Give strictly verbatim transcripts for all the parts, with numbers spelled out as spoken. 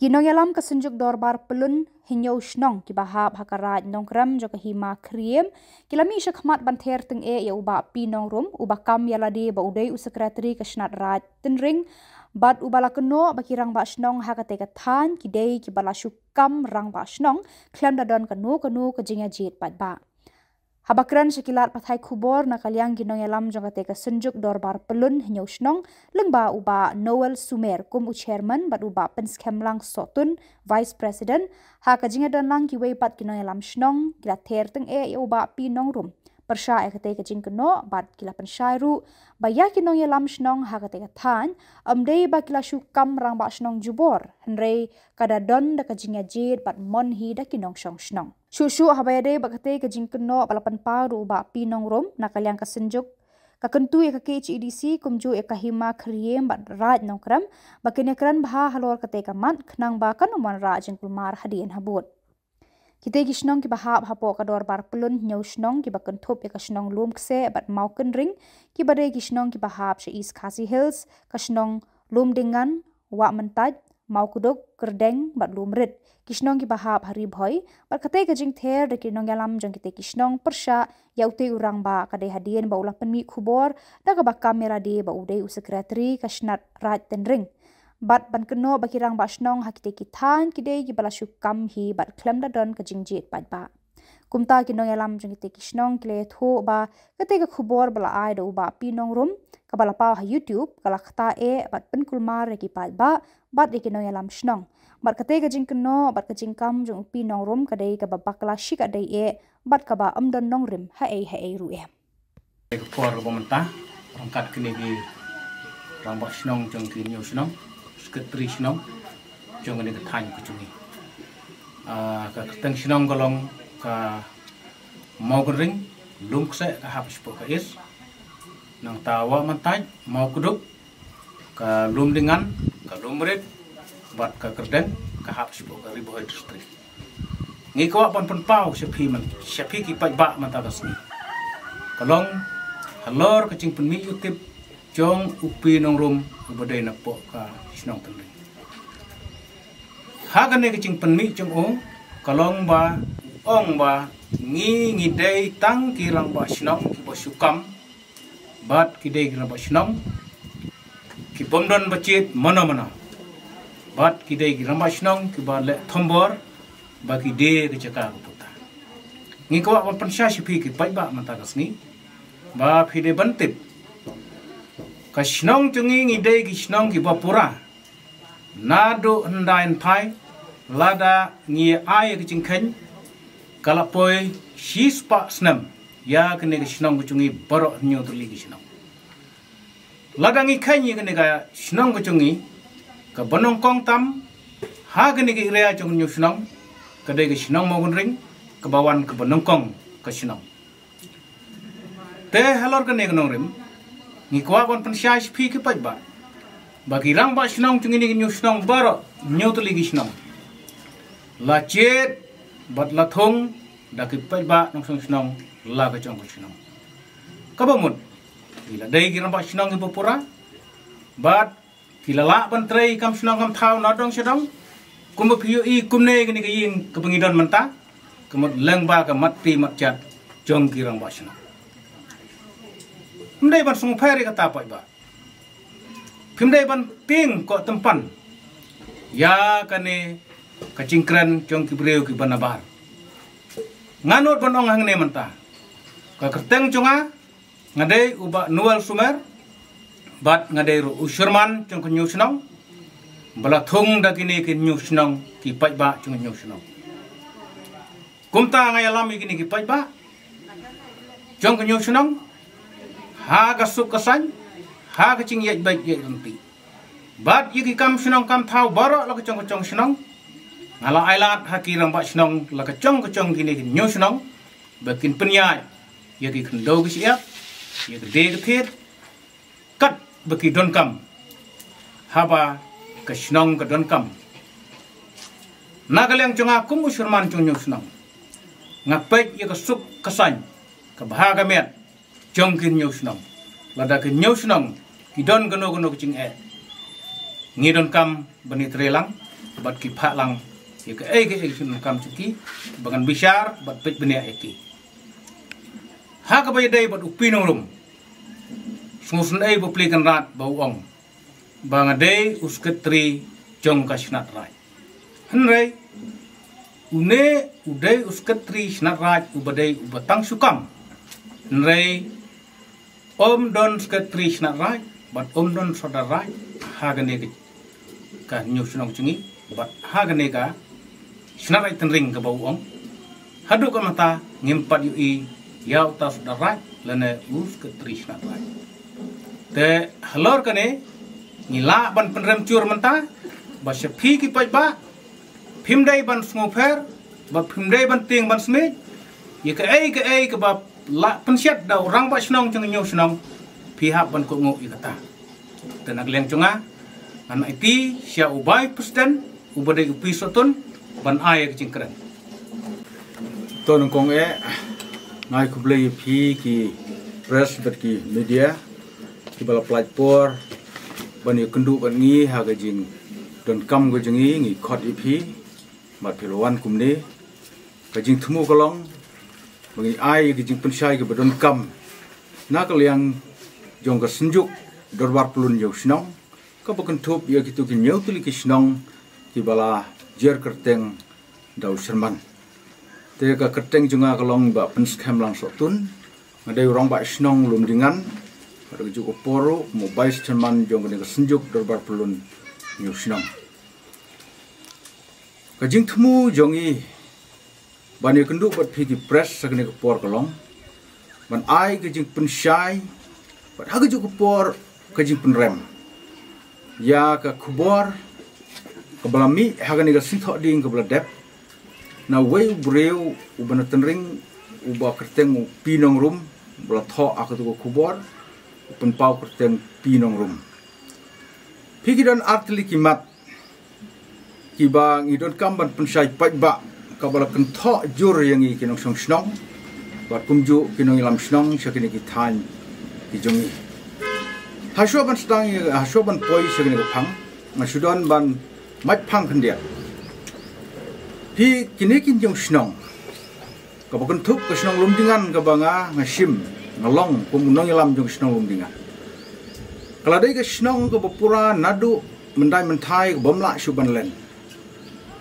Ki nongïalam ka Synjuk Dorbar Pyllun Hynñiew Shnong kiba hap ha ka Raid Nongkrem jong ka Hima Khriem ki la mih shakhmat ban ther tyngeh ïa u Bah P Nongrum, uba kam ïa lade ba u dei u Secretary ka Shnat Raid Tynring, bad uba la kynnoh ba ki Rangbah Shnong ha katei ka thaiñ ki dei kiba la shu kam Rangbah Shnong khlem da don kano kano ka jingïajied paidbah. Haba kren sha ki lad pathai khubor na ka liang ki nongïalam jong katei ka Synjuk Dorbar Pyllun Hynñiew Shnong, lyngba u Bah Noel Sumer kum u Chairman bad u Bah Pynskhem Lang Sohtun, Vice President, ha ka jingïadonlang kiwei pat ki nongïalam shnong, ki la ther tyngeh ïa u Bah P Nongrum pyrshah ïa katei ka jingkynnoh bad ki la pynshai ruh ba ïa ki nongïalam shnong ha katei ka thaiñ, ym dei ba ki la shu kam Rangbah Shnong jubor, hynrei ka da don da ka jingïajied bad mon hi da ki nongshong shnong. Shuh shuh haba ïadei bad katei ka jingkynnoh ba la pynpaw da u Bah P Nongrum na ka liang ka Synjuk, ka kyntu ïa ka K H A D C kumjuh ïa ka Hima Khriem bad Raid Nongkrem ba kin ïakren bha halor katei ka mat, khnang ba kan ym wanrah jingkulmar hadien habud. Kitei ki shnong kiba hap hapoh ka Dorbar Pyllun Hynñiew Shnong kiba kynthup ïa ka shnong Lumkseh bad Mawkynring, kiba dei ki shnong kiba hap sha East Khasi Hills, ka shnong Lumdingan, Wahmyntait, Mawkduk, Kyrdeng bad Lumrit, ki shnong kiba hap ha Ri Bhoi, bad katei ka jingther da ki nongïalam jong kitei ki shnong pyrshah ïa utei u rangbah ka dei hadien ba u la pynmih khubor da kaba kam ïa lade ba u dei u Secretary ka Shnat Raid Tynring, bad ban kynnoh ba ki Rangbah Shnong ha kitei ki thaiñ ki dei kiba la shu kam hi bad khlem da don ka jingjied paidbah. Kumta ki nongïalam jong kitei ki shnong ki la ïathuh ba katei ka khubor ba la ai da u Bah P Nongrum, kaba la paw ha YouTube, ka la ktah eh bad pynkulmar ïa ki paidbah bad ïa ki nongïalam shnong. Bad katei ka jingkynnoh bad ka jingkam jong u P Nongrum ka dei kaba bakla shikatdei eh bad kaba ym don nongrim haei haei ruh eh. Ka por kaba mynta, ryngkat kine ki Rangbah Shnong jong ki Hynñiew Shnong, Secretary Shnong jong kane ka thaiñ ka jong ngi. Ah, ka kyrteng shnong ka long ka Mawkynring, Lumkseh ka hap shapoh ka East, nangta Wahmyntait, Mawkduk, ka Lumdingan, ka Lumrit bad ka Kyrdeng ka hap shapoh ka Ri Bhoi District. Ngi kwah ban pynpaw sha phi man, sha phi ki paidbah mynta ka sngi, ka long halor ka jingpynmih ïa u tip jong u P Nongrum uba dei napoh ka shnong Tynring. Ha kane ka jingpynmih jong u, ka long ba u ong ba ngi ngi dei tang ki Rangbah Shnong kiba shu kam, bad ki dei ki Rangbah Shnong ki bym don ba jied mano mano, bad ki dei ki Rangbah Shnong kiba leh thombor ba ki die ka jaka ka puta. Ngi kwah ban pynshai sha phi ki paidbah mynta ka sngi ba phi dei ban tip, ka shnong jong ngi ngi dei ki shnong kiba pura. Naduh hyndai hynthai lada ngi ai ka jingkheiñ, ka la poi shispah snem ïa kane ka shnong ka jong ngi baroh hynñiew tylli ki shnong. Lada ngi kheiñ ïa kane ka shnong ka jong ngi, kaba nyngkong tam ha kane ka area jong ka Hynñiew Shnong ka dei ka shnong Mawkynring, kaba wan kaba nyngkong ka shnong. Te halor kane ka nongrim, ngi kwah ban pynshai sha phi ki paidbah ba ki Rangbah Shnong jong kine ki Hynñiew Shnong baroh, hynñiew tylli ki shnong, la jied bad la thung da ki paidbah nongshong shnong la ka jong ka shnong. Kaba mut, ki la dei ki Rangbah Shnong kiba pura bad ki la lah ban trei kam shnong kam thaw na dong sha dong. Kumba phi ïohi kumne kane ka ïing kaba ngi don mynta, ka mut lyngba ka mat ti mat jat jong ki Rangbah Shnong. Ym dei ban sngewpher ïa kata paidbah. Phim dei ban tieng ko tympan ïa kane ka jingkren jong ki briew kiba nabar. Nga nud ban ong hangne mynta, ka kyrteng jong nga, nga dei u Bah Noel Sumer, bad nga dei ruh u Sherman jong ka Hynñiew Shnong ba la thung da kine ki Hynñiew Shnong, ki paidbah jong ka Hynñiew Shnong. Kumta nga ïalam ïa kine ki paidbah jong ka Hynñiew Shnong ha ka suk ka saiñ, ha ka jingïaid beit ïaid ryntih, bad ïa ki kam shnong kam thaw baroh la ka jong ka jong shnong. Nga la ai lad ha ki Rangbah Shnong la ka jong ka jong kine ki Hynñiew Shnong ba kin pynïaid ïa ki khyndew ki shyiap, ïa ka die ka thied, katba ki donkam, haba ka shnong ka donkam. Na ka liang jong nga kum u Sherman jong ka Hynñiew Shnong, nga peit ïa ka suk ka saiñ, ka bha ka miat jong ki Hynñiew Shnong. Lada ki Hynñiew Shnong ki don kano kano ka jingeh, ngi donkam ban ïatrei lang. bad ki phah lang ïa kaei kaei ka jingdonkam jong ki, ba ngan bishar bad peit bniah ïa ki. Ha kaba ïadei bad u P Nongrum, sngewsynei ba pli kynrad ba u ong ba nga dei u sekretari jong ka Shnat Raij. Hynrei une u dei u sekretari Shnat Raij uba dei uba tang shu kam. Hynrei ym don sekretari Shnat Raij bad ym don sordar raij ha kane ka, ka Hynñiew Shnong jong ngi bad ha kane ka Shnat Raij Tynring kaba u ong. Haduh ka mynta ngim pat ïohi ïa uta u sordar raij lane u sekretari Shnat Raij. Te halor kane ngi lah ban pynrem jur mynta ba sha phi ki paidbah, phim dei ban sngewpher bad phim dei ban tieng ban smiej ïa kaei kaei kaba la pynshet da u Rangbah Shnong jong ka Hynñiew Shnong, phi hap ban kohnguh ïa kata. Te na ka liang jong nga, ngan aiti sha u Vice President uba dei u P Sohtun ban ai ïa ka jingkren. To nyngkong eh, nga ai khublei ïa phi ki press bad ki media kiba la pynlait por ban ïakynduh bad ngi ha ka jingdonkam ka jong ngi. Ngi khot ïa phi bad phi la wan kumne. Ka jingthmu ka long ba ngi ai ka jingpynshai kaba donkam na ka liang jong ka Synjuk Dorbar Pyllun Hynñiew Shnong, kaba kynthup ïa kito ki hynñiew tylli ki shnong kiba la jer kyrteng da u Chairman. Te ka kyrteng jong nga ka long Bah Pynskhem Langsohtun. Nga dei u Rangbah Shnong Lumdingan. Bad ha kajuh ka por ruh kum u Vice Chairman jong kane ka Synjuk Dorbar Pyllun Hynñiew Shnong. Ka jingthmu jong ngi ban ïakynduh bad phi ki press ha kane ka por ka long ban ai ka jingpynshai bad ha kajuh ka por ka jingpynrem ïa ka khubor kaba la mih ha kane ka sngewthuh ding kaba la dep na uwei u briew uba na Tynring uba kyrteng u P Nongrum, ba la thoh ha kato ka khubor u pynpaw kyrteng P Nongrum. Phi, ki don ar tylli ki mat kiba ngi donkam ban pynshai paidbah kaba la kynthoh jur ïa ngi ki nongshong shnong bad kumjuh ki nongïalam shnong sha kine ki thaiñ ki jong ngi. Hashwa ban sdang ïa, hashwa ban poi sha kine ki phang, nga shu don ban mait phang khyndiat. Phi, kine ki hynñiew shnong, kaba kynthup ka shnong Lumdingan kaba nga, nga shim, nga long kum u nongïalam jong ka shnong Lumdingan, ka la dei ka shnong kaba pura naduh myndai mynthai, ka bym lah shuh ban len.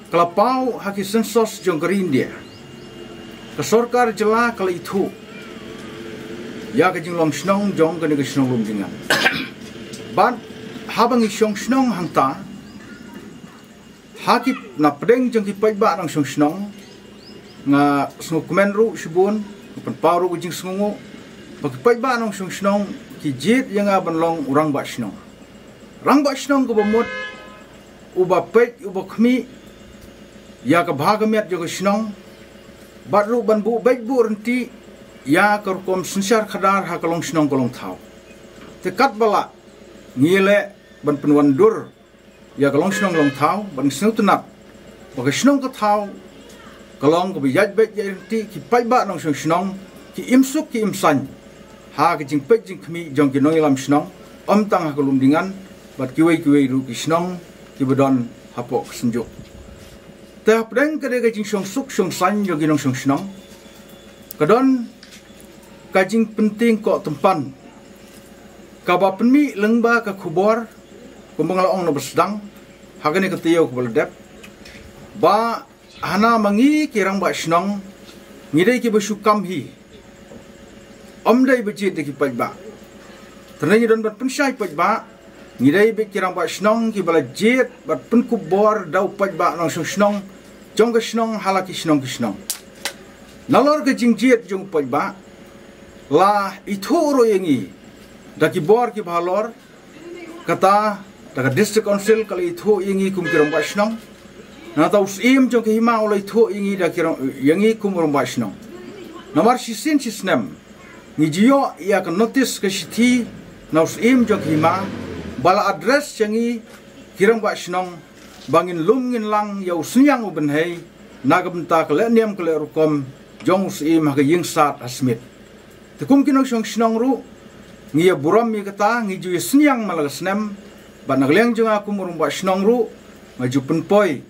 Ka la paw ha ki census jong ka ri India. Ka sorkar jylla ka la ithuh ïa ka jinglong shnong jong kane ka shnong Lumdingan. Bad haba ngi shong shnong hangta, ha ki, na pdeng jong ki paidbah nongshong shnong, nga sngewkmen ruh shibun, nga pynpaw ruh ka jingsngewnguh ba ki paidbah nongshong shnong ki jied ïa nga ban long u Rangbah Shnong. Rangbah Shnong kaba mut, uba peit, uba khmih ïa ka bha ka miat jong ka shnong, bad ruh ban buh beit buh ryntih ïa ka rukom synshar khadar ha ka long shnong ka long thaw. Te katba lah, ngi leh ban pynwandur ïa ka long shnong long thaw, ban sngewtynnat ba ka shnong ka thaw ka long kaba ïaid beit ïaid ryntih, ki paidbah nongshong shnong ki im suk ki im saiñ ha ka jingpeit jingkhmih jong ki nongïalam shnong, ym tang ha ka Lumdingan bad kiwei kiwei ruh ki shnong kiba don hapoh ka Synjuk. Te hapdeng kane ka jingshong suk shong saiñ jong ki nongshong shnong, ka don ka jingpyntieng koh tympan kaba pynmih lyngba ka khubor, kumba nga la ong na ba sdang, ha kane ka taïew kaba la dep, ba hana ma ngi ki Rangbah Shnong ngi dei kiba shu kam hi, ym dei ba jied da ki paidbah. Te ngi don ban pynshai paidbah, ngi dei beit ki Rangbah Shnong kiba la jied bad pynkup bor da u paidbah nongshong shnong jong ka shnong ha la ki shnong ki shnong. Nalor ka jingjied jong u paidbah, la ithuh ruh ïa ngi da ki bor kiba halor, kata da ka District Council ka la ithuh ïa ngi kum ki Rangbah Shnong. Nangta u Syiem jong ka Hima u la ithuh ïa ngi da ki rang-, ïa ngi kum u Rangbah Shnong. Namar shisien shi snem ngi ju ïoh ïa ka notice, ka shithi na u Syiem jong ka Hima ba la address ïa ngi ki Rangbah Shnong ba ngin lum ngin lang ïa u synñiang u bynhei na ka bynta ka lehniam ka lehrukom jong u Syiem ha ka ïing sad ha Smit. Te kum ki nongshong shnong ruh, ngi ïa burom ïa kata, ngi ju ïa synñiang man la ka snem, bad na ka liang jong nga kum u Rangbah Shnong ruh, nga ju pynpoi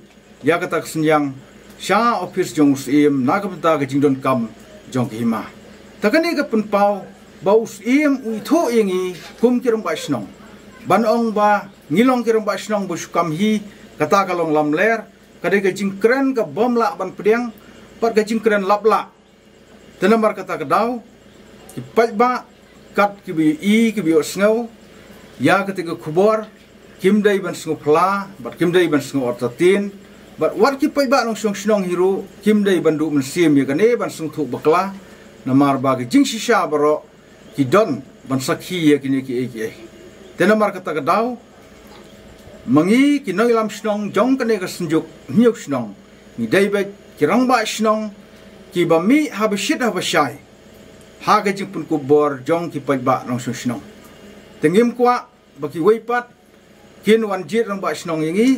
ïa kata ka synñiang sha ophis jong u Syiem na ka bynta ka jingdonkam jong ka hima. Ta kane ka pynpaw ba u Syiem u ithuh ïa ngi kum ki rangbah shnong, ban ong ba ngi long ki rangbah shnong ba shu kam hi, kata ka long lamler, ka dei ka jingkren ka bym lah ban pdiang, bad ka jingkren laplah. Te namar kata ka daw, ki paidbah, kat kiba ïohi, kiba ïohsngew ïa kata ka khubor, kim dei ban sngewphylla bad kim dei ban sngew artatien, bad wat ki paidbah nongshong shnong hi ruh kim dei ban duh mynsiem ïa kane ban sngewthuh bakla. Namar ba ki jingshisha baroh ki don ban sakhi ïa kine kiei kiei. Te namar kata ka daw, ma ngi ki nongïalam shnong jong kane ka Synjuk Hynñiew Shnong, ngi dei beit ki rangbah shnong kiba mih haba shit haba shai ha ka jingpynkup bor jong ki paidbah nongshong shnong. Te ngim kwah ba kiwei pat kin wan jied rangbah shnong ïa ngi,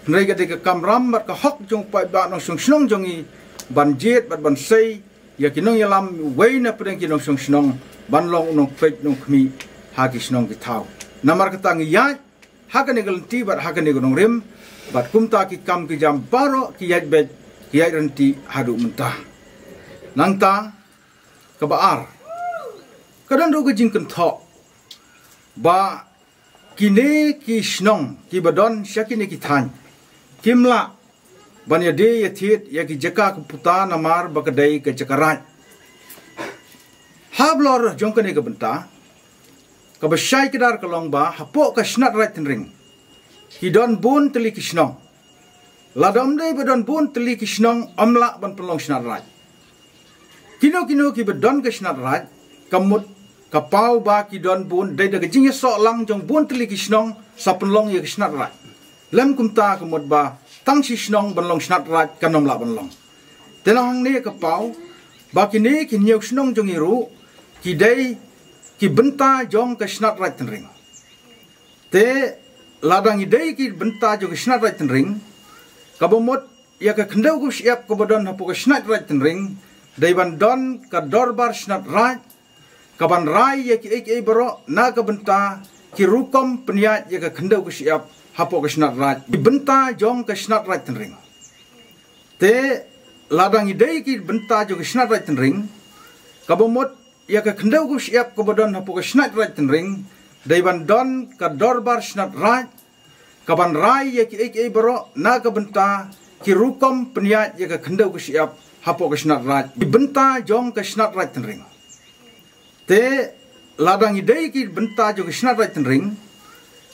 hynrei ka dei ka kamram bad ka hok jong u paidbah nongshong shnong jong ngi ban jied bad ban sei ïa ki nongïalam uwei na pdeng ki nongshong shnong ban long u nongpeit nongkhmih ha ki shnong ki thaw. Namar kata ngi ïaid ha kane ka lynti bad ha kane ka nongrim, bad kumta ki kam ki jam baroh ki ïaid beit, ki ïaid ryntih haduh mynta. Nangta kaba ar, ka don ruh ka jingkynthoh ba kine ki shnong kiba don sha kine ki thaiñ kim lah ban ïadie ïathied ïa ki jaka ka puta namar ba ka dei ka jaka raid. Halor jong kane ka bynta, kaba shai kdar ka long ba hapoh ka Shnat Raid Tynring ki don bun tylli ki shnong. Lada ym dei ba don bun tylli ki shnong, ym lah ban pynlong Shnat Raid. Kino kino kiba don ka Shnat Raid, ka mut ka paw ba ki don bun, dei da ka jingïasoh lang jong bun tylli ki shnong sa pynlong ïa ka Shnat Raid. Lym kumta ka mut ba tang shi shnong ban long Shnat Raid kan ym lah ban long. Te nang hangne ka paw ba kine ki hynñiew shnong jong ngi ruh ki dei ki bynta jong ka Shnat Raid Tynring. Te lada ngi dei ki bynta jong ka Shnat Raid Tynring, kaba mut ïa ka khyndew ka shyiap kaba don hapoh ka Shnat Raid Tynring dei ban don ka dorbar Shnat Raid, kaban rai ïa kiei kiei baroh na ka bynta ki rukom pynïaid ïa ka khyndew ka shyiap hapoh ka Shnat Raid, ki bynta jong ka Shnat Raid Tynring. Te lada ngi dei ki bynta jong ka Shnat Raid Tynring, kaba mut ïa ka khyndew ka shyiap kaba don hapoh ka Shnat Raid Tynring dei ban don ka dorbar Shnat Raid, kaban rai ïa kiei kiei baroh na ka bynta ki rukom pynïaid ïa ka khyndew ka shyiap hapoh ka Shnat Raid, ki bynta jong ka Shnat Raid Tynring. Te lada ngi dei ki bynta jong ka Shnat Raid Tynring,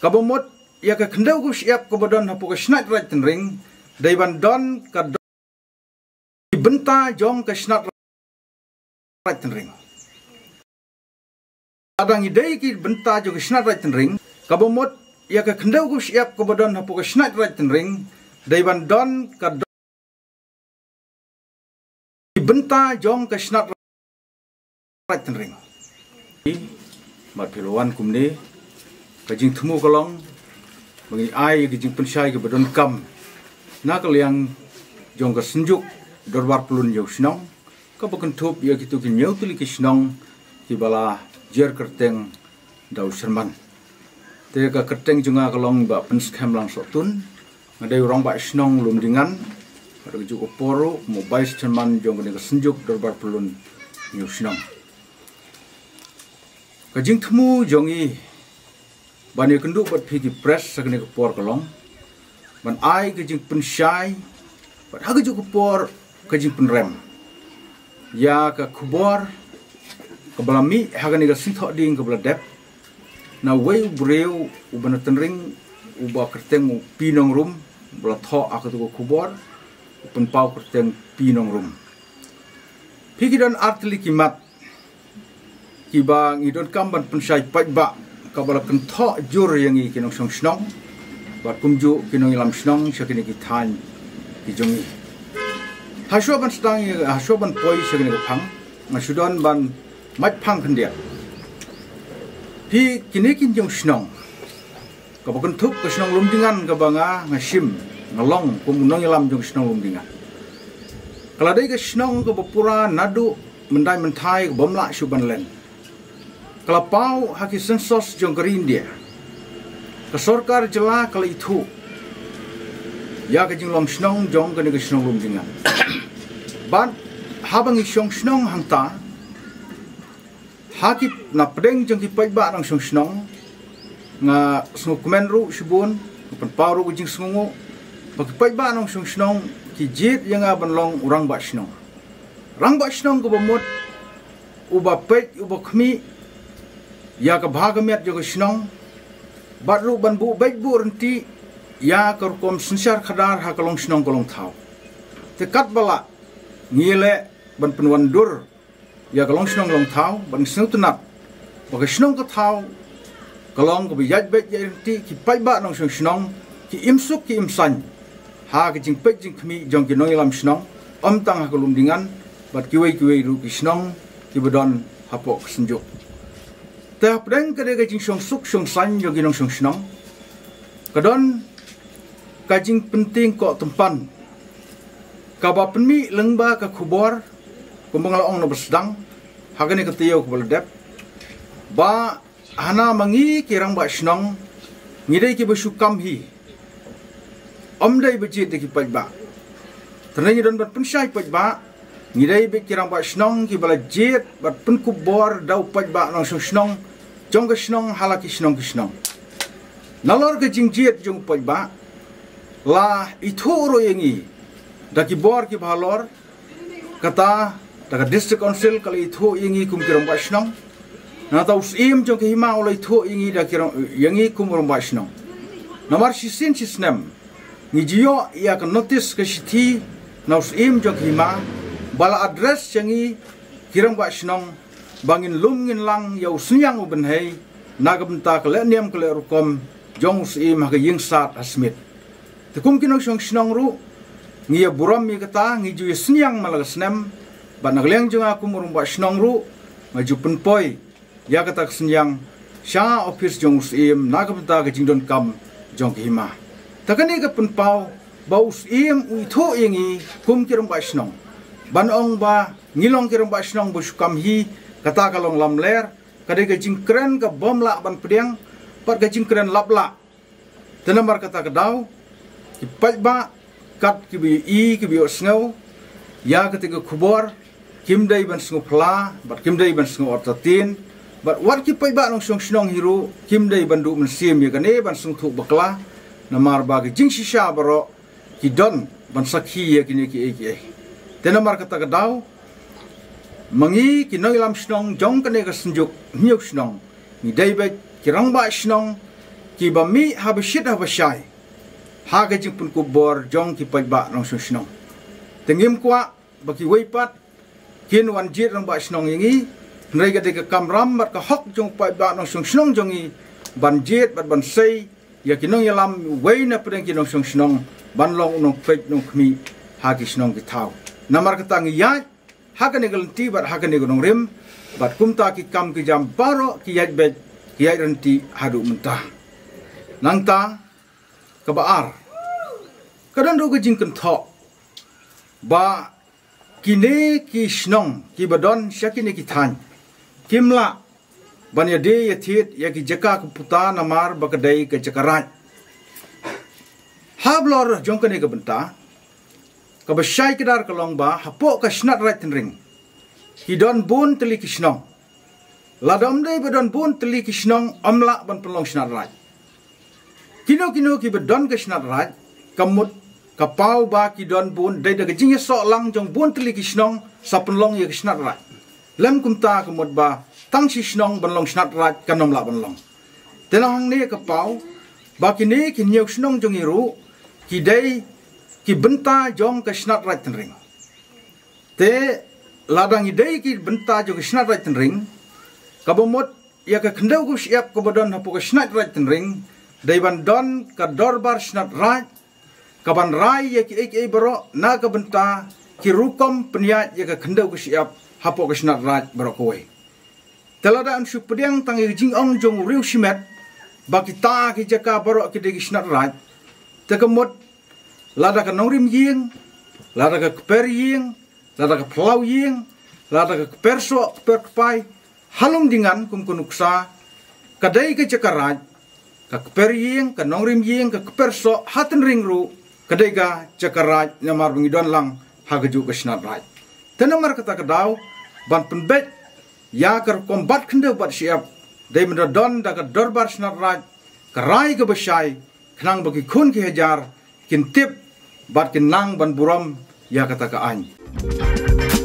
kaba mut ïa ka khyndew ka shyiap kaba don hapoh ka Shnat Raid Tynring dei ban don ka do-, ki bynta jong ka Shnat Raid Tynring. Lada ngi dei ki bynta jong ka Shnat Raid Tynring, kaba mut ïa ka khyndew ka shyiap kaba don hapoh ka Shnat Raid Tynring dei ban don ka do-, ki bynta jong ka Shnat Raid Tynring. Mat phi la wan kumne, ka jingthmu ka long ba ngi ai ka jingpynshai kaba donkam na ka liang jong ka Synjuk Dorbar Pyllun Hynñiew Shnong, kaba kynthup ïa kito ki hynñiew tylli ki shnong kiba la jer kyrteng da u Sherman. Te ka kyrteng jong nga ka long Bah Pynskhem Langsohtun. Nga dei u Rangbah Shnong Lumdingan, bad ha kajuh ka por ruh kum u Vice Chairman jong kane ka Synjuk Dorbar Pyllun Hynñiew Shnong. Ka jingthmu jong ngi ban ïakynduh bad phi ki press ha kane ka por ka long ban ai ka jingpynshai bad ha kajuh ka por ka jingpynrem ïa ka khubor kaba la mih ha kane ka sngewthuh ding kaba la dep na uwei u briew uba na Tynring, uba kyrteng u Pi Nongrum, uba la thoh ha kato ka khubor, u pynpaw kyrteng Pi Nongrum. Phi ki don ar tylli ki mat kiba ngi donkam ban pynshai paidbah, kaba la kynthoh jur ïa ngi ki nongshong shnong bad kumjuh ki nongïalam shnong sha kine ki thaiñ ki jong ngi. Hashwa ban sdang ïa, hashwa ban poi sha kine ki phang, nga shu don ban mait phang khyndiat. Phi kine ki hynñiew shnong, kaba kynthup ka shnong Lumdingan kaba nga, nga shim, nga long kum u nongïalam jong ka shnong Lumdingan. Ka la dei ka shnong kaba pura naduh myndai mynthai, ka bym lah shuh ban len. Ka la paw ha ki census jong ka ri India. Ka sorkar jylla ka la ithuh ïa ka jinglong shnong jong kane ka shnong Lumdiengan. Bad haba ngi shong shnong hangta, ha ki, na pdeng jong ki paidbah nongshong shnong, nga sngewkmen ruh shibun, nga pynpaw ruh ka jingsngewnguh ba ki paidbah nongshong shnong ki jied ïa nga ban long u rangbah shnong. Rangbah shnong kaba mut, uba peit, uba khmih ïa ka bha ka miat jong ka shnong, bad ruh ban buh beit buh ryntih ïa ka rukom synshar khadar ha ka long shnong ka long thaw. Te katba lah ngi leh ban pynwandur ïa ka long shnong long thaw, ban sngewtynnat ba ka shnong ka thaw ka long kaba ïaid beit ïaid ryntih, ki paidbah nongshong shnong ki im suk ki im saiñ ha ka jingpeit jingkhmih jong ki nongïalam shnong, ym tang ha ka Lumdiengan bad kiwei kiwei ruh ki shnong kiba don hapoh ka Synjuk. Te hapdeng kane ka jingshong suk shong saiñ jong ki nongshong shnong, ka don ka jingpyntieng koh tympan kaba pynmih lyngba ka khubor, kumba nga la ong na ba sdang ha kane ka taïew kaba la dep, ba hana ma ngi ki rangbah shnong ngi dei kiba shu kam hi, ym dei ba jied da ki paidbah. Te ngi don ban pynshai paidbah, ngi dei beit ki rangbah shnong kiba la jied bad pynkup bor da u paidbah nongshong shnong jong ka shnong ha la ki shnong ki shnong. Nalor ka jingjied jong u paidbah, la ithuh ruh ïa ngi da ki bor kiba halor, kata da ka District Council ka la ithuh ïa ngi kum ki rangbah shnong. Nangta u Syiem jong ka hima u la ithuh ïa ngi da ki rang-, ïa ngi kum rangbah shnong. Namar shisien shi snem ngi ju ïoh ïa ka notice ka shithi na u Syiem jong ka hima ba la address ïa ngi ki rangbah shnong ba ngin lum ngin lang ïa u synñiang u bynhei na ka bynta ka lehniam ka lehrukom jong u Syiem ha ka ïing sad ha Smit. Te kum ki nongshong shnong ruh ngi ïa burom ïa kata, ngi ju ïa synñiang man la ka snem, bad na ka liang jong nga kum u rangbah shnong ruh nga ju pynpoi ïa kata ka synñiang sha ophis jong u Syiem na ka bynta ka jingdonkam jong ka hima. Te kane ka pynpaw ba u Syiem u ithuh ïa ngi kum ki rangbah shnong, ban ong ba ngi long ki rangbah shnong ba shu kam hi, kata ka long lamler, ka dei ka jingkren ka bym lah ban pdiang, bad ka jingkren lap lah. Te namar kata ka daw, ki paidbah kat kiba ïohi kiba ïohsngew ïa kata ka khubor, kim dei ban sngewphylla bad kim dei ban sngew artatien, bad wat ki paidbah nongshong shnong hi ruh kim dei ban duh mynsiem ïa kane ban sngewthuh bakla, namar ba ki jingshisha baroh ki don ban sakhi ïa kine kiei kiei. Te namar kata ka daw, ma ngi ki nongïalam shnong jong kane ka Synjuk Hynñiew Shnong, ngi dei beit ki rangbah shnong kiba mih haba shit haba shai ha ka jingpynkup bor jong ki paidbah nongshong shnong. Te ngim kwah ba kiwei pat kin wan jied rangbah shnong ïa ngi, hynrei ka dei ka kamram bad ka hok jong u paidbah nongshong shnong jong ngi ban jied bad ban sei ïa ki nongïalam uwei na pdeng ki nongshong shnong ban long u nongpeit nongkhmih ha ki shnong ki thaw. Namar kata ngi ïaid ha kane ka lynti bad ha kane ka nongrim, bad kumta ki kam ki jam baroh ki ïaid beit ki ïaid ryntih haduh mynta. Nangta kaba ar, ka don ruh ka jingkynthoh ba kine ki shnong kiba don sha kine ki thaiñ kim lah ban ïadie ïathied ïa ki jaka ka puta namar ba ka dei ka jaka raid. Halor jong kane ka bynta, kaba shai kdar ka long ba hapoh ka Shnat Raid Tynring ki don bun tylli ki shnong. Lada ym dei ba don bun tylli ki shnong, ym lah ban pynlong Shnat Raid. Kino kino kiba don ka Shnat Raid, ka mut ka paw ba ki don bun, dei da ka jingïasoh lang jong bun tylli ki shnong sa pynlong ïa ka Shnat Raid. Lym kumta ka mut ba tang shi shnong ban long Shnat Raid kan ym lah ban long. Te na hangne ka paw ba kine ki hynñiew shnong jong ngi ruh ki dei ki bynta jong ka Shnat Raid Tynring. Te lada ngi dei ki bynta jong ka Shnat Raid Tynring, kaba mut ïa ka khyndew ka shyiap kaba don hapoh ka Shnat Raid Tynring dei ban don ka dorbar Shnat Raid, kaban rai ïa kiei kiei baroh na ka bynta ki rukom pynïaid ïa ka khyndew ka shyiap hapoh ka Shnat Raid baroh kawei. Te lada yn shu pdiang tang ïa ka jingong jong u riew shimet ba kita ki jaka baroh ki dei ki Shnat Raid, te ka mut lada ka nongrim ïing, lada ka kper ïing, lada ka phyllaw ïing, lada ka kper soh kper kpai ha Lumdiengan kum ka nuksa, ka dei ka jaka raid, ka kper ïing, ka nongrim ïing, ka kper soh ha Tynring ruh ka dei ka jaka raij namar ba ngi don lang ha ka juh ka shnat raij. Te namar kata ka daw ban pynbeit ïa ka rukom bat khyndew bat shyiap, dei mynta don da ka dorbar shnat raij, ka rai ka bashai, khnang ba ki khun ki hajar kin tip bad kin nang ban burom ïa kata ka aiñ.